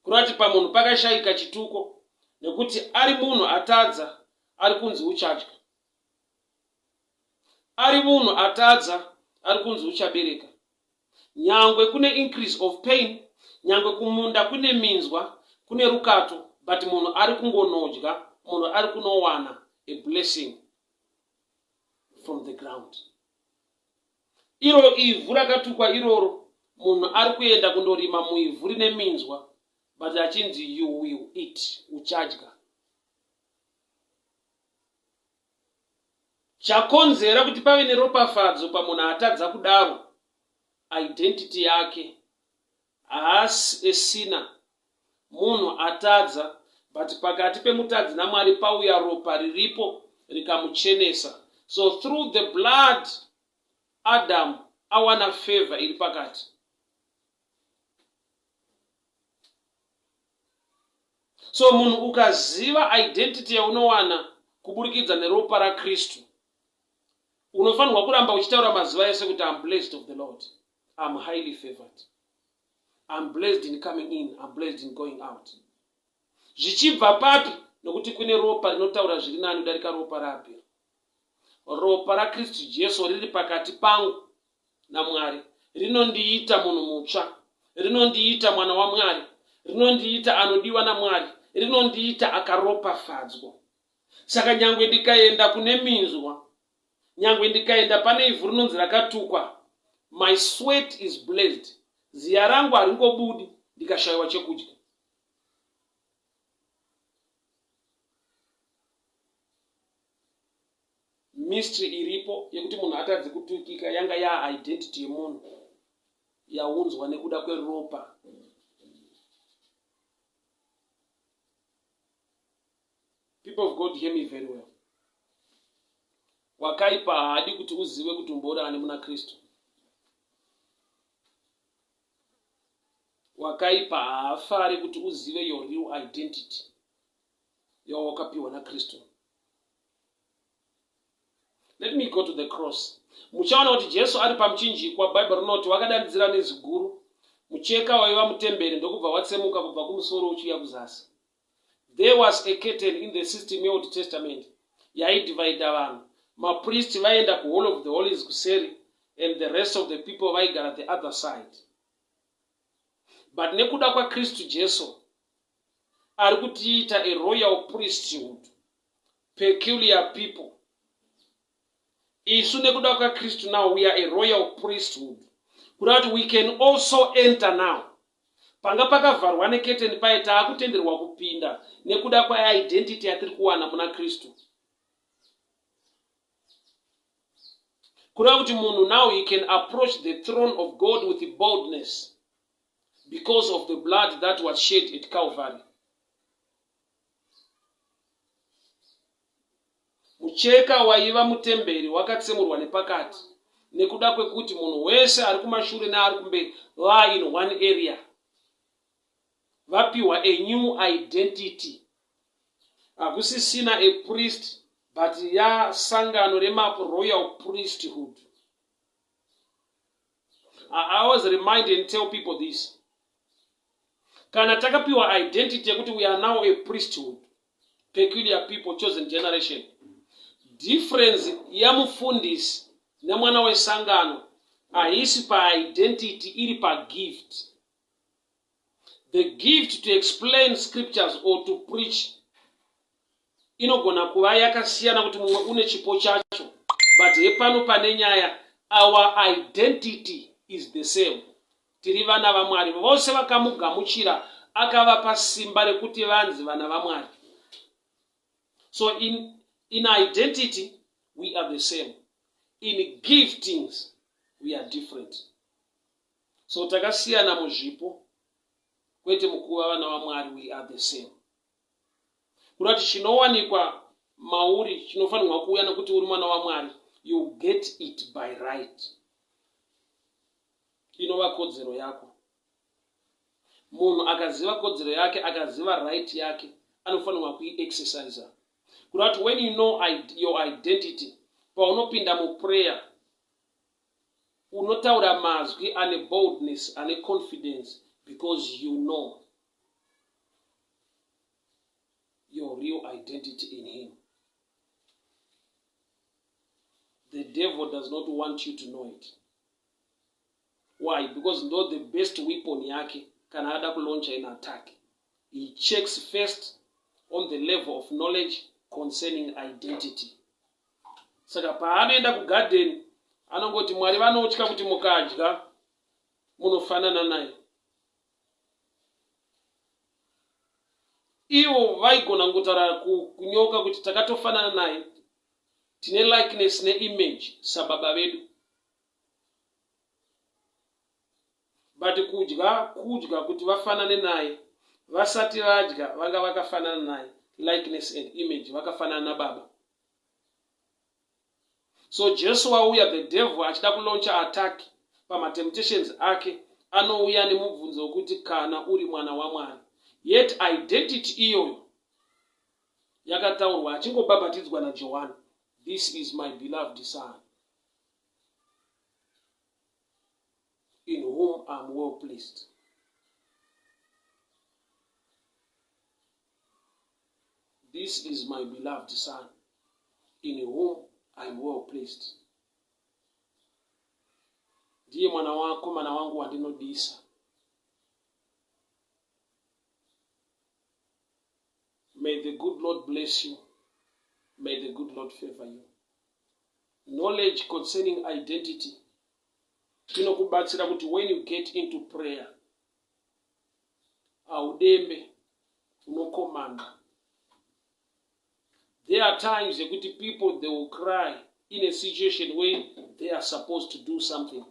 Kureva kuti pamunhu pakashaika chituko nekuti ari munhu atadza ari kunzi uchadya, ari munhu atadza ari kunzi uchabereka. Nyangwe kune increase of pain, nyangwe kumunda kune minzwa, kune rukato, but munhu ari kungonodya, munhu ari kunowana a blessing from the ground. Iro ivhu rakatukwa iroro, munhu ari kuenda kundorima muivhu rine minzwa, but achinzi you will eat, uchadya. Chakonzera kuti pave neropafadzo pamunhu atadza kudaro, identity yake haasi a sinner, munhu atadza, but pakati pemutadzi naMwari pauya ropa riripo rikamuchenesa. So through the blood Adam awana favor iri pakati. So munhu ukaziva identity yaunowana kuburikidza neropa raKristu, unofanirwa kuramba uchitaura mazuva ese kuti I'm blessed of the Lord, I'm highly favored, I'm blessed in coming in, I'm blessed in going out. Zvichibva papi? Nokuti kune ropa rinotaura zviri nani kudarika ropa raAbheri. Ropa raKristu Jesu riri pakati pangu naMwari rinondiita munhu mutsva, rinondiita mwana waMwari, rinondiita anodiwa naMwari, rinondiita akaropafadzwa. Saka nyangwe ndikaenda kune minzwa, nyangwe ndikaenda pane ivhu rinonzi rakatukwa, my sweat is blessed. Ziya rangu haringobudi ndikashayiwa chekudya. Mystery iripo yekuti munhu atadze kutukika yanga ya identity yemunhu yaunzwa nekuda kweropa. People of God, hear me very well. Wakaipa haadi kuti uzive kuti umbori ani muna Kristu. Wakaipa haafari kuti uzive your real identity yawakapiwa naKristu. Let me go to the cross. Muchaona kuti Jesu ari pamuchinjikwa, Bible rinoti wakadanidzira nezwi guru, mucheka waiva mutemberi ndokubva watsemuka kubva kumusoro uchiuya kuzasi. There was a curtain in the system yeOld Testament yaidivhaidha vanhu. Mapriest vaienda kuHoly of the Holies kuseri and the rest of the people vaigara the other side. But nekuda kwaKristu Jesu ari kutiita a royal priesthood, peculiar people. Isu nekuda kwaKristu now we are a royal priesthood. Kuda kuti we can also enter now. Panga pakavharwa neketeni paye taakutenderwa kupinda nekuda kwaidentity yatiri kuwana muna Kristu. Kureva kuti munhu now he can approach the throne of God with boldness because of the blood that was shed at Calvary. Mucheka waiva mutemberi wakatsemurwa nepakati nekuda kwekuti munhu wese ari kumashure neari kumberi va in one area vapiwa a new identity. Hakusisina a priest but yasangano remaroyal priesthood. I always remind and tell people this. Kana takapiwa identity yekuti we are now a priesthood, peculiar people, chosen generation. Difference yamufundisi nemwana wesangano haisi paidentity, iri pagift. The gift to explain scriptures or to preach inogona kuva yakasiyana kuti mumwe une chipo chacho, but hepano pane nyaya, our identity is the same. Tiri vana vaMwari. Vose vakamugamuchira akavapa simba rekuti vanzi vana vaMwari. So in identity we are the same, in giftings we are different. So takasiyana muzvipo, kwete mukuva vana vaMwari. We are the same. Kuda kuti chinowanikwa mauri chinofanirwa kuuya nekuti uri mwana waMwari. You get it by right, inova kodzero yako. Munhu akaziva kodzero yake, akaziva right yake, anofanirwa kuiexercisa. Kuda kuti when you know your identity, paunopinda muprayer unotaura mazwi ane boldness, ane confidence, because you know your real identity in him. The devil does not want you to know it. Why? Because ndo the best weapon yake kana ada kulauncha an attack. He checks first on the level of knowledge concerning identity. Saka paanoenda kugadheni anongoti Mwari vanotya kuti mukadya munofanana naye. Ivo vaigona kungotaura kunyoka kuti takatofanana naye, tine likeness neimage sababa vedu. But kudya kudya kuti vafanane naye, vasati vadya vanga vakafanana naye, likeness and image, vakafanana nababa. So Jesu wauya, the devil achida kulauncha attack pamatemptations ake, anouya nemubvunzo wekuti kana uri mwana waMwari. Yet identity iyoyo yakataurwa achingobhabhatidzwa naJohani: this is my beloved son in whom I'm well pleased. This is my beloved son in whom I'm well pleased. Ndiye mwana wako, mwana wangu wandinodisa. May the good Lord bless you. May the good Lord favor you. Knowledge concerning identity inokubatsira kuti when you get into prayer haudembe, unokomanda. There are times yekuti people, they will cry in a situation where they are supposed to do something.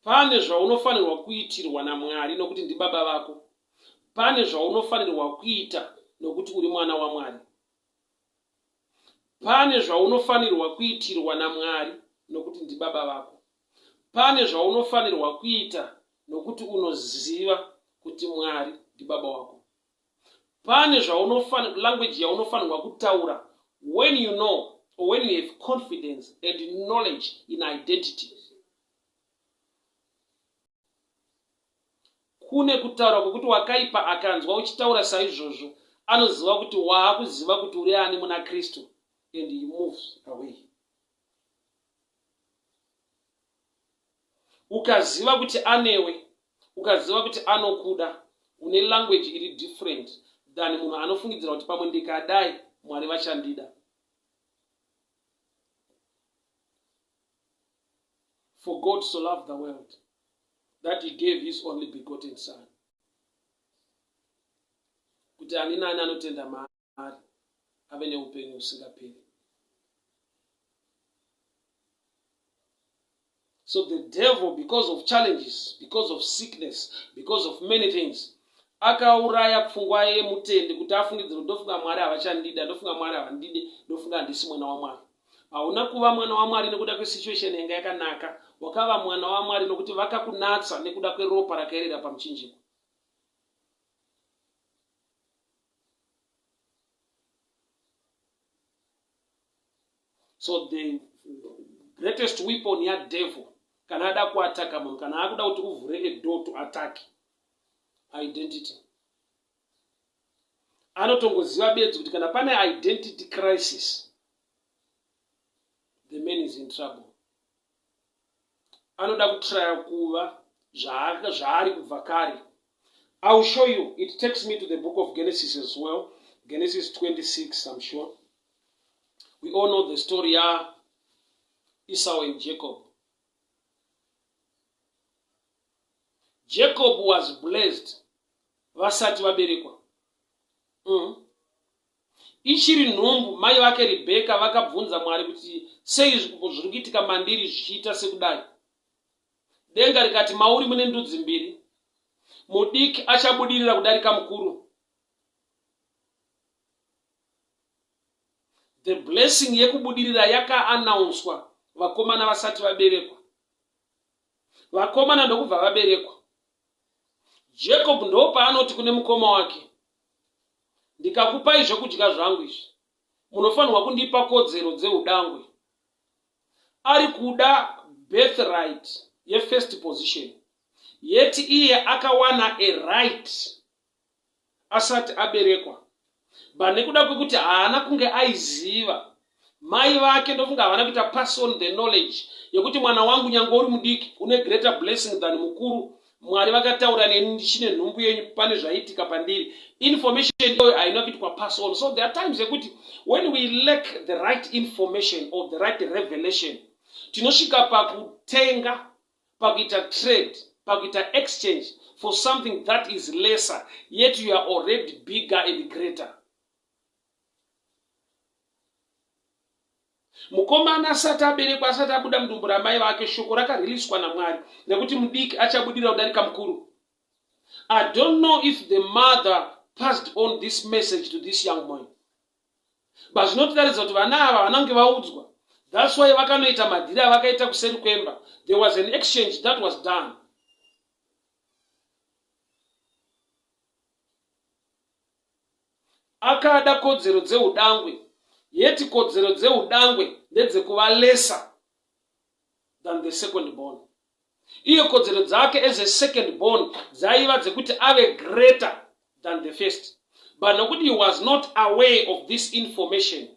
Pane zvaunofanirwa kuitirwa naMwari nokuti ndibaba vako. Pane zvaunofanirwa kuita nokuti uri mwana waMwari. Pane zvaunofanirwa kuitirwa naMwari nokuti ndibaba vako. Pane zvaunofanirwa kuita nokuti unoziva kuti Mwari ndibaba wako. Pane zvaunofanirwa, language yaunofanirwa kutaura when you know or when you have confidence and knowledge in identity. Kune kutaura kwekuti wakaipa akanzwa uchitaura saizvozvo, anoziva kuti waakuziva kuti uri ani muna Kristu, and he moves away. Ukaziva kuti anewe, ukaziva kuti anokuda, une language iri different. than munhu anofungidzira kuti pamwe ndikadai Mwari vachandida. For God so loved the world that he gave his only begotten son. Kuti ani nani anotenda maari ave neupenyu husingaperi. So the devil, because of challenges, because of sickness, because of many things, akauraya pfungwa yemutendi kuti afungidzire ndofunga Mwari havachandida, ndofunga Mwari havandide, ndofunga handisi mwana waMwari. Hauna kuva mwana waMwari nekuda kwesituation yanga yakanaka. Wakava mwana waMwari nokuti vakakunatsa nekuda kweropa rakaerera pamuchinjikwa. So the greatest weapon yadevil kana ada kuataka munhu kana akuda kuti uvhure a door to attack identity anotongoziva bedzi kuti kana pane identity crisis the man is in trouble anoda kutraya kuva zvaari kubva kare i will show you it takes me to the book of genesis as well genesis 26 i'm sure we all know the story ya esau and jacob Jacob was blessed vasati vaberekwa. Mm. Ichiri nhumbu mai vake Rebheka vakabvunza Mwari kuti sei zviri kuitika mandiri zvichiita sekudai. Denga rikati mauri mune ndudzi mbiri. Mudiki achabudirira kudarika mukuru. The blessing yekubudirira yakaannounswa vakomana vasati vaberekwa. Vakomana ndokubva vaberekwa. Jacob ndopaanoti kune mukoma wake, ndikakupai zvekudya zvangu izvi, munofanirwa kundipa kodzero dzeudangwe. Ari kuda birthright yefirst position, yet iye akawana a right asati aberekwa but nekuda kwekuti haana kunge aiziva mai vake ndofunga havana kuita pass on the knowledge yekuti mwana wangu nyange uri mudiki une greater blessing than mukuru mwari vakataura neni ndichine nhumbu yenyu pane zvaiitika pandiri information iyoyo haina kuitwa pass on so there are times yekuti when we lack the right information or the right revelation tinosvika pakutenga pakuita trade pakuita exchange for something that is lesser yet you are already bigger and greater mukomana asati aberekwa asati abuda mudumbu ramai vake shoko rakariliswa namwari rekuti mudiki achabudira kudarika mukuru i don't know if the mother passed on this message to this young man but zvinotiratidza kuti vana ava havana kunge vaudzwa thats why vakanoita madhiri avakaita kuseri kwemba there was an exchange that was done akada kodzero dzeudangwe yeti kodzero dzeudangwe ndedzekuva lesser than the second born Iye kodzero dzake as a second born dzaiva dzekuti ave greater than the first. But nokuti he was not aware of this information,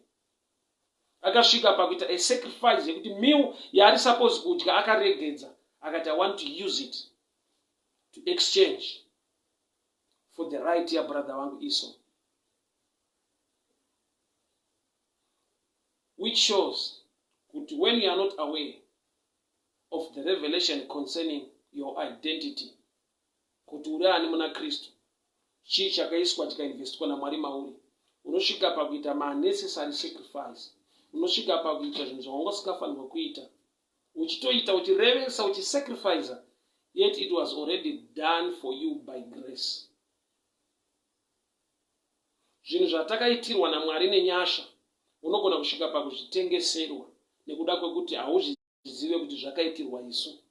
akasvika pakuita a sacrifice yekuti meal yaari suppose kudya akaregedza akati I want to use it to exchange for the right yabrother wangu Esau. Which shows kuti when you are not aware of the revelation concerning your identity kuti uri ani muna Kristu, chii chakaiswa chikainvestwa naMwari mauri, unosvika pakuita maUnnecessary sacrifice, unosvika pakuita zvinhu zvawanga usingafanirwa kuita, uchitoita uchirevesa uchisacrificer, yet it was already done for you by grace. Zvinhu zvatakaitirwa naMwari nenyasha unogona kusvika pakuzvitengeserwa nekuda kwekuti hauzvizive kuti zvakaitirwa isu.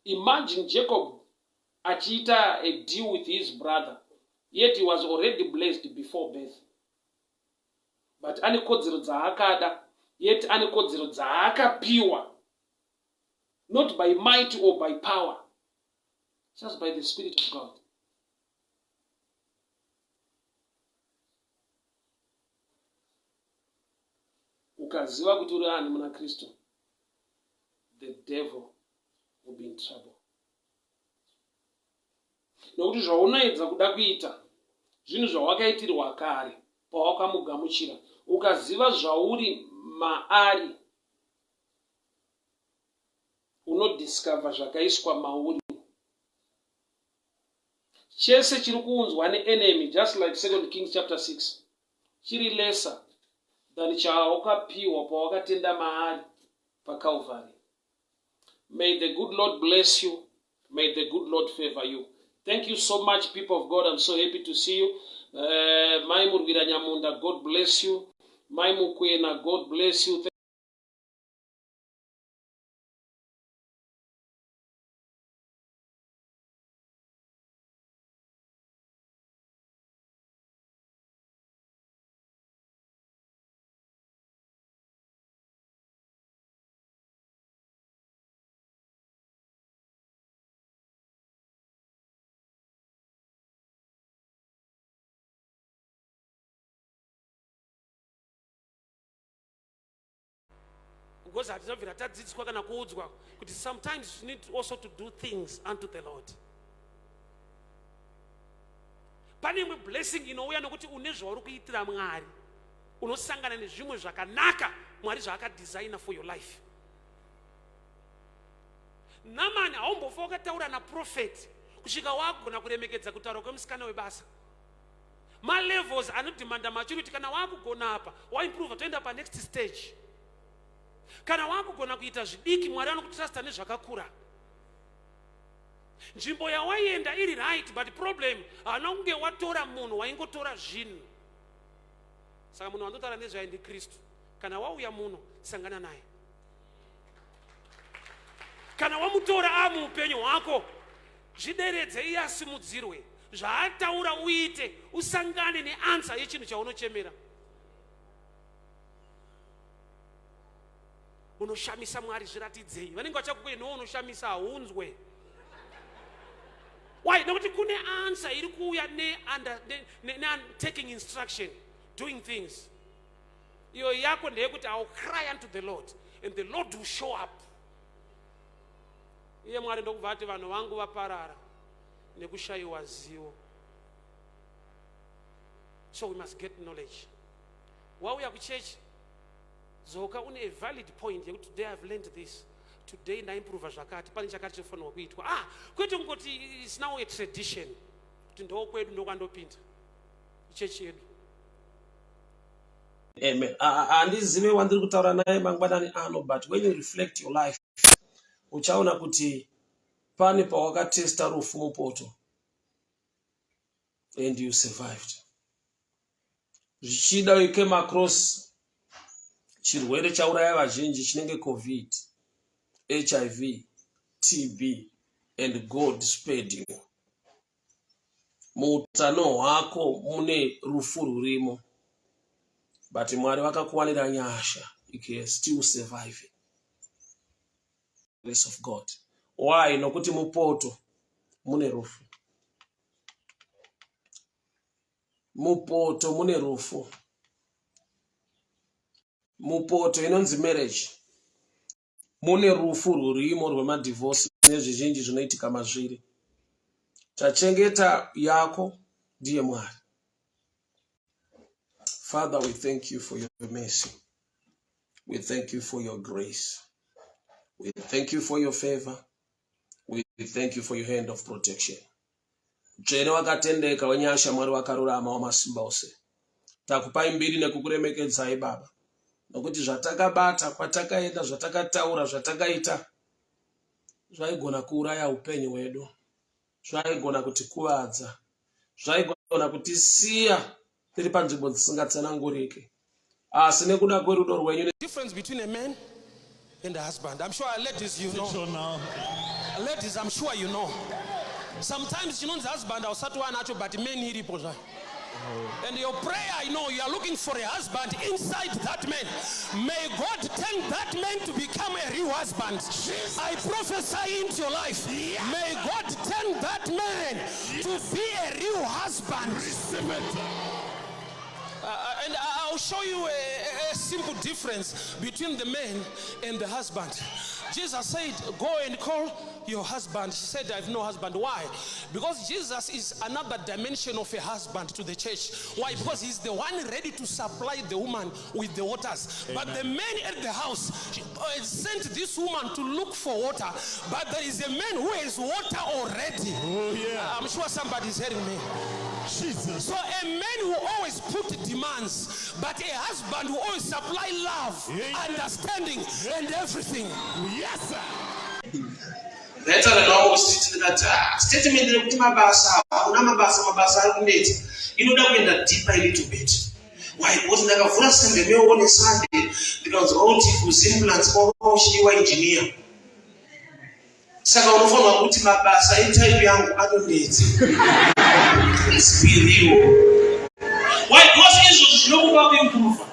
Imagine Jacob achiita a deal with his brother yet he was already blessed before birth. But ane kodzero dzaakada yet ane kodzero dzaakapiwa not by might or by power just by the spirit of God. Ukaziva kuti uri ani muna Kristu, the devil will be in trouble. Nokuti zvaunoedza kuda kuita Zvinhu zvawakaitirwa kare pawakamugamuchira. Ukaziva zvauri maari, unodiscover zvakaiswa mauri. Chese chiri kuunzwa neenemy, just like 2 Kings chapter 6, chiri lesser than chawakapiwa pawakatenda maari paCalvary. May the good Lord bless you. May the good Lord favor you. Thank you so much, people of God. I'm so happy to see you. Mai Murwira Nyamunda, God bless you. Mai Mukwena, God bless you. Because hatinobvira tadzidziswa kana kuudzwa kuti sometimes you need also to do things unto the Lord. Pane imwe blessing inouya nokuti une zvauri kuitira Mwari, unosangana nezvimwe zvakanaka Mwari zvaakadhizaina for your life. Namani haumbofa wakataura naprofeti kusvika wagona kuremekedza kutaura kwemusikana webasa. Malevels anodhimanda maturity. Kana wakugona apa, waimprova, toenda panext stage. Kana wakugona kuita zvidiki, Mwari anokutrusta nezvakakura. Nzvimbo yawaienda iri right, but problem haana kunge watora munhu, waingotora zvinhu. Saka munhu wandotaura nezvaye ndiKristu. Kana wauya muno, sangana naye. Kana wamutora amuupenyu hwako, zvideredze iye asimudzirwe. Zvaataura uite, usangane neansa yechinhu chaunochemera. Unoshamisa Mwari, zviratidzei. Vanenge vachakukuye newe unoshamisa, haunzwe. Why? Nekuti kune ansa iri kuuya ne, ne, ne, taking instruction, doing things. Iyo yako ndeyekuti I will cry unto the Lord and the Lord will show up. Iye Mwari ndokubva ati vanhu vangu vaparara nekushayiwa zivo. So we must get knowledge. Wauya kuchechi, dzoka une a valid point yekuti today I've learned this, today ndaimprova zvakati, pane chakati chinofanirwa kuitwa. Kwete kungoti it's now a tradition kuti ndokwedu ndokwandopinda chechi yedu. Amen. Handizive wandiri kutaura naye mangwanani ano, but when you reflect your life, uchaona kuti pane pawakatesta rufu mupoto and you survived. Zvichida you came across chirwere chauraya vazhinji chinenge COVID, HIV, TB, and God spared you. Muutano hwako mune rufu rurimo, but Mwari vakakuwanira nyasha, you can still survive. Grace of God. Why? Nokuti mupoto mune rufu. Mupoto mune rufu. Mupoto inonzi marriage. Mune rufu rwurimo rwemadivorce nezvizhinji zvinoitika mazviri. Chachengeta yako ndiye Mwari. Father, we thank you for your mercy. We thank you for your grace. We thank you for your favor. We thank you for your hand of protection. Mutsvene wakatendeka wenyasha, Mwari wakarurama wamasimba ose, takupai mbiri nekukuremekedzai Baba, nokuti zvatakabata, kwatakaenda, zvatakataura, zvatakaita zvaigona kuuraya upenyu hwedu, zvaigona kutikuvadza, zvaigona kutisiya tiri panzvimbo dzisingatsananguriki, asi nekuda kwerudo rwenyu. Difference between a man and a husband. I'm sure, ladies, you know. Sure now. Ladies, I'm sure you know. Sometimes chinonzi husband hausati wanacho, but man iripo zvayo. And your prayer, I know you are looking for a husband inside that man. May God turn that man to become a real husband. Jesus. I prophesy into your life. Yeah. May God turn that man yes. to be a real husband. Receive it. And I'll show you a simple difference between the man and the husband. Jesus said, go and call your husband. She said, I have no husband. Why? Because Jesus is another dimension of a husband to the church. Why? Because he's the one ready to supply the woman with the waters. But the man at the house sent this woman to look for water. But there is a man who has water already. Oh, yeah. I'm sure somebody is hearing me. Jesus. So a man who always put demands, but a husband who always supply love, Amen. understanding, and everything. Yes, sir. Ndaitaura navo kustreet ndikati "Ah, statement rekuti mabasa hakuna mabasa, mabasa ari kunetsa, inoda kuenda deeper a little bit. Why? Because ndakavhura Sunday Mail on Sunday, ndikanzwa kuti kuZimplants kwanga kuchidiwa engineer. Saka unofanirwa kuti mabasa etype yangu anonetsa. Let's be real. Why? Because izvozvo zvinokupa kuimprova.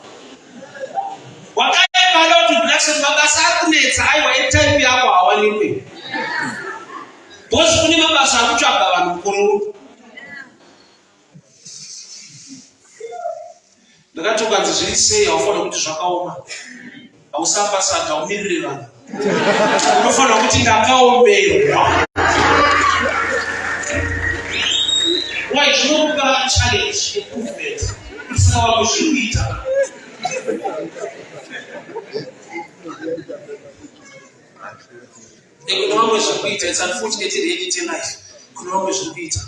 Wakaipa ada kuti relax, mabasa ari kunetsa, aiwa, etype yako hawanikwe. Because kune mabasa akutsvaga vanhu mukuru. Ndakati ukanzi zviri sei, haufanira kuti zvakaoma. Hausambasada umirire vanhu. Unofanira kuti ndakaomerwa. Why? Zvinokupa challenge, improvement. Kuti saka vamwe zviri kuita. Kune vamwe zviri kuita, it's unfortunate reality life. Kune vamwe zviri kuita.